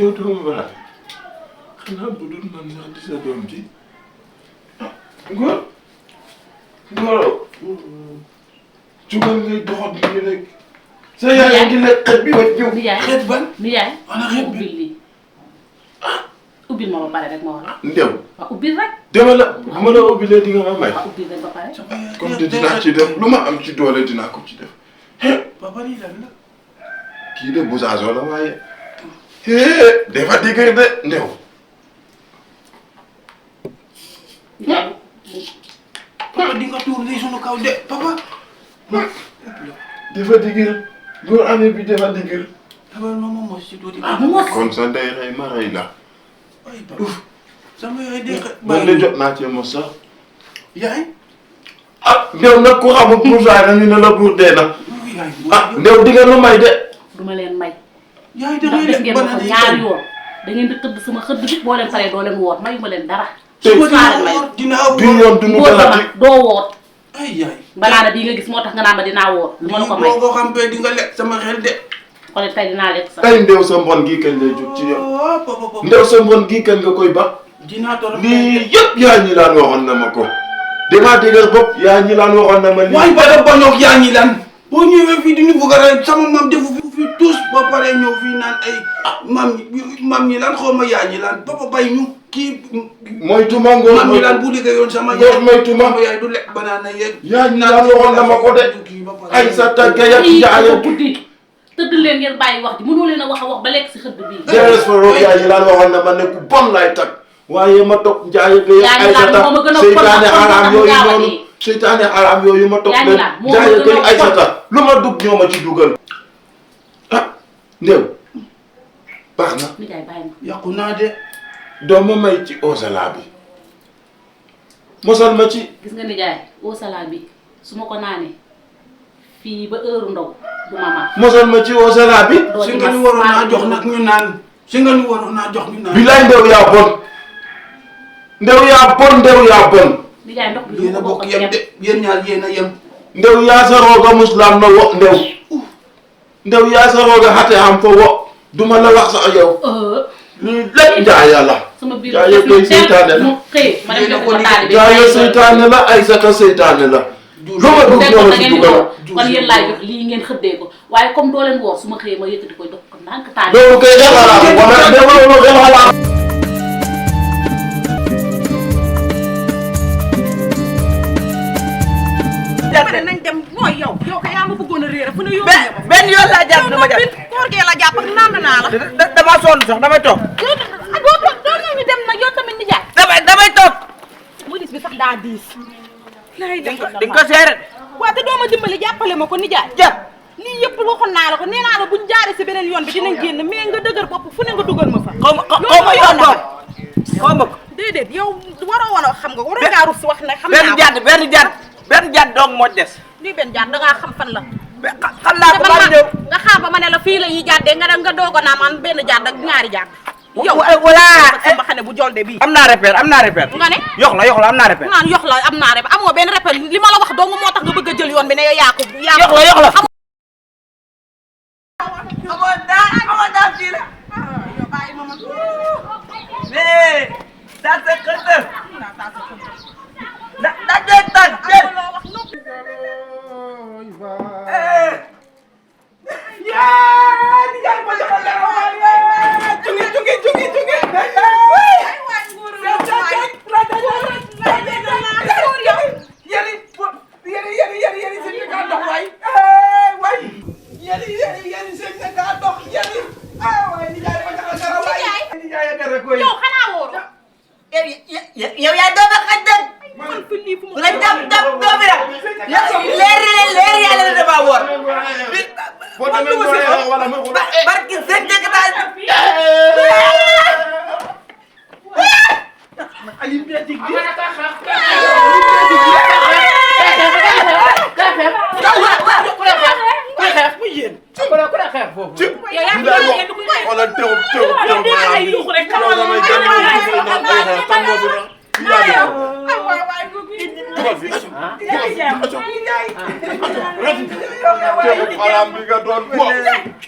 Ndéw doomu baraat xanaa bu dul man sax di sa doom ji Ngor jugal ngay doxat nii rek sa yaay ngi lekk xet bi wàcc ñëw xet ban nijaay ana xet bi ubbil lii ubbil ma ba pare rek ma wax Ndéw waaw ubbil rek dama la bu ma la ubbilee di nga ma may waaw ubbil rek ba pare comme te dinaa ci def lu ma am ci doole dinaa ko ci def papa lii lan la kii de busaaso la waaye dafa digër de Ndéw papa di nga tuur lii sunu kaw de papa dafa digër góor amee bi dafa digër papa non ma mos ci tuuti kon sa ndey rey ma rey la ay papa sama yaay de man de jot naa cee mos sax yaay Ndéw nag ku xamul buusaay na ñu ne la buur dee na Ndéw di nga lu may de duma leen may yaay da ndax ngay def def ngeen ma ko ñaari yoon da ngeen di tëdd sama xëdd bi boo leen paree doo leen woor mayu ma leen dara dinaa du yoon du ñu talati doo woor ay yaay banaana bii nga gis moo tax nga naan ma dinaa woor du ma la ko may boo ko xam di nga lekk sama xel de kon tey dinaa lekk sax ay Ndéw sa mbon gii kañ lay jóg ci yow papa Ndéw sa mbon gii kañ nga koy ba dinaa torop lii yëpp yaa ñi laan waxoon na ma ko damaa dëgër bopp yaa ñi laan waxoon na ma lii waaye ba la bañoog yaa ñi lan boo ñëwee fii di ñu bëgg a rey sama maam defu fi tous ba pare ñëw fii naan ay maam ñi lan xaw ma yaa ñi lan papa bay ñu kii moytuma ngóor maam ñi lan bu liggéeyoon sama ngóor yaay moytuma sama yaay du lekk banaana yeeg yaa ñi laan waxoon na ma ko de ay sa tàgga yak jaaye guddi tëdd leen ngeen bàyyi wax ji mënoo leen a wax ba lekk si xëdd bii dees fa roog yaa ñi laan waxoon na ma ne ku bon lay tag waaye ma topp njaaye ga yaa ay ñi sa laan ta moo ma gën a seytaane bon xaraam xam yooyu nga noonu seytaane xaraam yooyu ma topp yaa ñi leen laan moo ma njaaye gën a ga ay sa bon. ta lu ma dugg ñoo ma ci dugal Ndéw baax na nijaay bàyyi ma yàqu naa de doo ma may ci osala bi mosal ma ci gis nga nijaay au salade bi su ma ko naanee fii ba heure ndaw du ma mar mosal ma ci osala bi si nga ñu waroon naa jox nag ñu naan si nga ñu waroon naa jox ñu naan bilaay Ndéw yaa bon Ndéw yaa bon Ndéw yaa bon nijaay ndox bi yéen a bokk yem de yéen ñaar yéen a yem Ndéw yaa sa rooga muslam na wo Ndéw Ndéw yaa sa rooga xate am fo wo duma la wax sax yow lii lépp njaaya la sama biir njaaya koy seytaane la mu xëy ma dem jox ko taali bi njaaya seytaane la ay sata seytaane la lu ma dugg ñoo ma ci dugal kon yéen laay jox lii ngeen xëddee ko waaye comme doo leen woor su ma xëyee ma yëkkati ko jox ko ndànk taali loolu kay xel xalaat wala loolu xel xalaat nañ dem mooy yow kay yaa ma bëggoon a réer fu ne yow benn yoon laa jàpp dama jàpp koor gee la jàpp ak naan naa la dama sonn sax damay toog doo ñu dem nag yow tamit nijaay damay toog police bi sax daa diis di nga ko seere waaw te doo ma dimbali jàppale ma ko nijaay jàpp lii yëpp waxoon naa la ko nee naa la buñ jaaree si beneen yoon bi dinañ génn mais nga dëgër bopp fu ne nga dugal ma fa xaw ma yoon boobu xaw ma ko déedéet yow waroo woon a xam nga waroo ngaa rus wax nag xam naa benn jàdd dong moo des lii benn jaar dangaa xam fan la xam naa ko maa ñëw nga xaar ba ma ne la fii la ñuy jàddee nga doog a naa man benn jàdd ak ñaari jàdd yow voilà sama xane bu jolde bii am naa repère nga ne yox la am naa repère naan yox la am naa repère amoo benn repère li ma la wax dong moo tax nga bëgg a jël yoon bi ne yow yaa ko yox la amoo daa fii la yow bàyyi ma man mais ça se xëtë da yow xanaa wóor yow yaa doon xaj dëgg nga dab doomi la leer yàlla la damaa woor barki sëñ dëgg daal xaram bi nga doon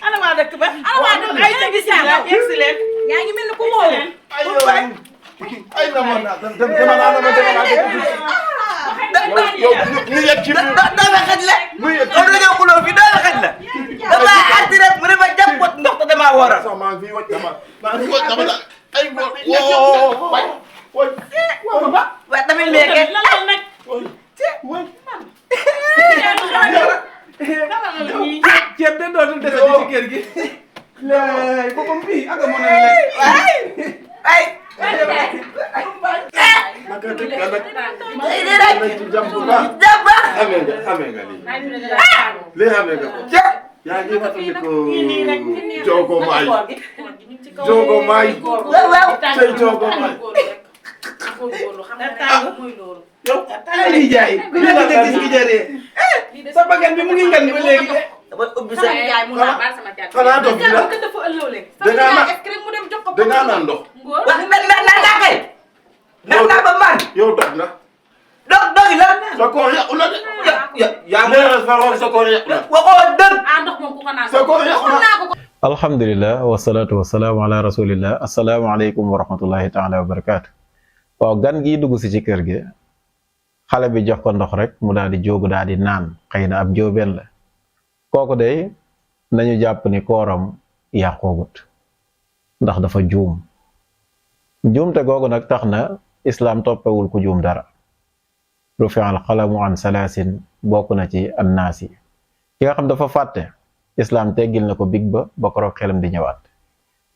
ana waa dëkk ba ana waa dëkk ay tegi sala yegsi leen yaa ngi mel ni ku wóor. ay na man dama naa yow ñu yegg ci biir doo la xaj la yow dañoo xuloo fi doo la xaj la dama arti rek mu ne ma jàppoot ndox te dama war a sax maa ngi fi wacc dama la ay waaye tamit léegi ceeb de dootul dese ci kër gi boppam bii ak mo na ay jàmba xamee nga lii xamee nga ko yaa ngi fàttali ko jogo maay tey jogo maay yow ay jaay li la gis gi jëree sa bagan bi mu ngi ngan ba léegi de dama ubbi sa xanaa dof bi la dangaa naan ndox wax na kay na ba man yow dof nga dog la sa koor yàqu na de yaa leeral sa roog sa koor yàqu na waxoo dëgg sa koor yàqu na alhamdulillah wasalaatu wasalaamu ala rasulillah asalaamaaleykum wa rahmatullahi taala wa barakaatu. waaw gan gii dugg si ci kër gi xale bi jox ko ndox rek mu daal di jóogu daal di naan xëy na ab jóobeen la kooku de nañu jàpp ni kooram yàqoogut ndax dafa juum juumte googu nag tax na islaam toppewul ku juum dara rufi al qalamu an salaasin bokk na ci annaasi ki nga xam dafa fàtte islaam teggil na ko big ba koroog xelam di ñëwaat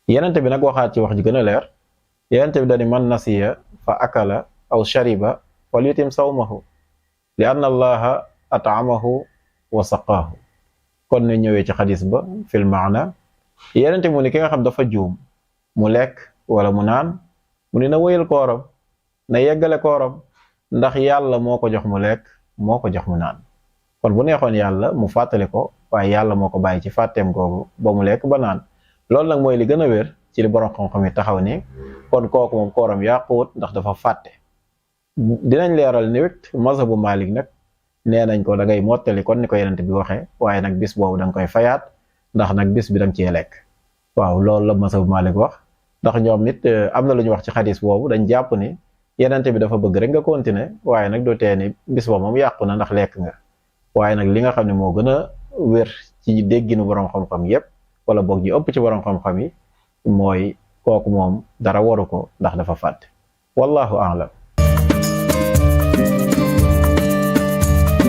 yenente bi nag waxaat ci wax ji gën a leer yenente bi dani man nasiya fa akala aw shariba wal yutim sawmahu li anna allaha at'amahu wa saqaahu kon ne ñëwee ci xadis ba fil maana yenente mu ni ki nga xam dafa juum mu lekk wala mu naan mu ni na wéyal kooram na yeggale kooram ndax yàlla moo ko jox mu lekk moo ko jox mu naan kon bu neexoon yàlla mu fàttali ko waaye yàlla moo ko bàyyi ci fàtteem googu ba mu lekk ba naan loolu nag mooy li gën a wér ci li borom xam-xam yi taxaw ni kon kooku moom kooram yàquwut ndax dafa fàtte dinañ leeral ni wet mazhabu Malik nag nee nañ ko da ngay mottali kon ni ko yenent bi waxee waaye nag bis boobu da nga koy fayaat ndax nag bis bi da nga cee lekk waaw loolu la mazhabu Malik wax ndax ñoom nit am na lu ñu wax ci xadis boobu dañ jàpp ni yenente bi dafa bëgg rek nga continuer waaye nag doo tee ni bis boobu moom yàqu na ndax lekk nga waaye nag li nga xam ne moo gën a wér ci dégginu borom xam-xam yépp wala boog ñu ëpp ci borom xam-xam yi mooy kooku moom dara waru ko ndax dafa fàtte wallahu a'lam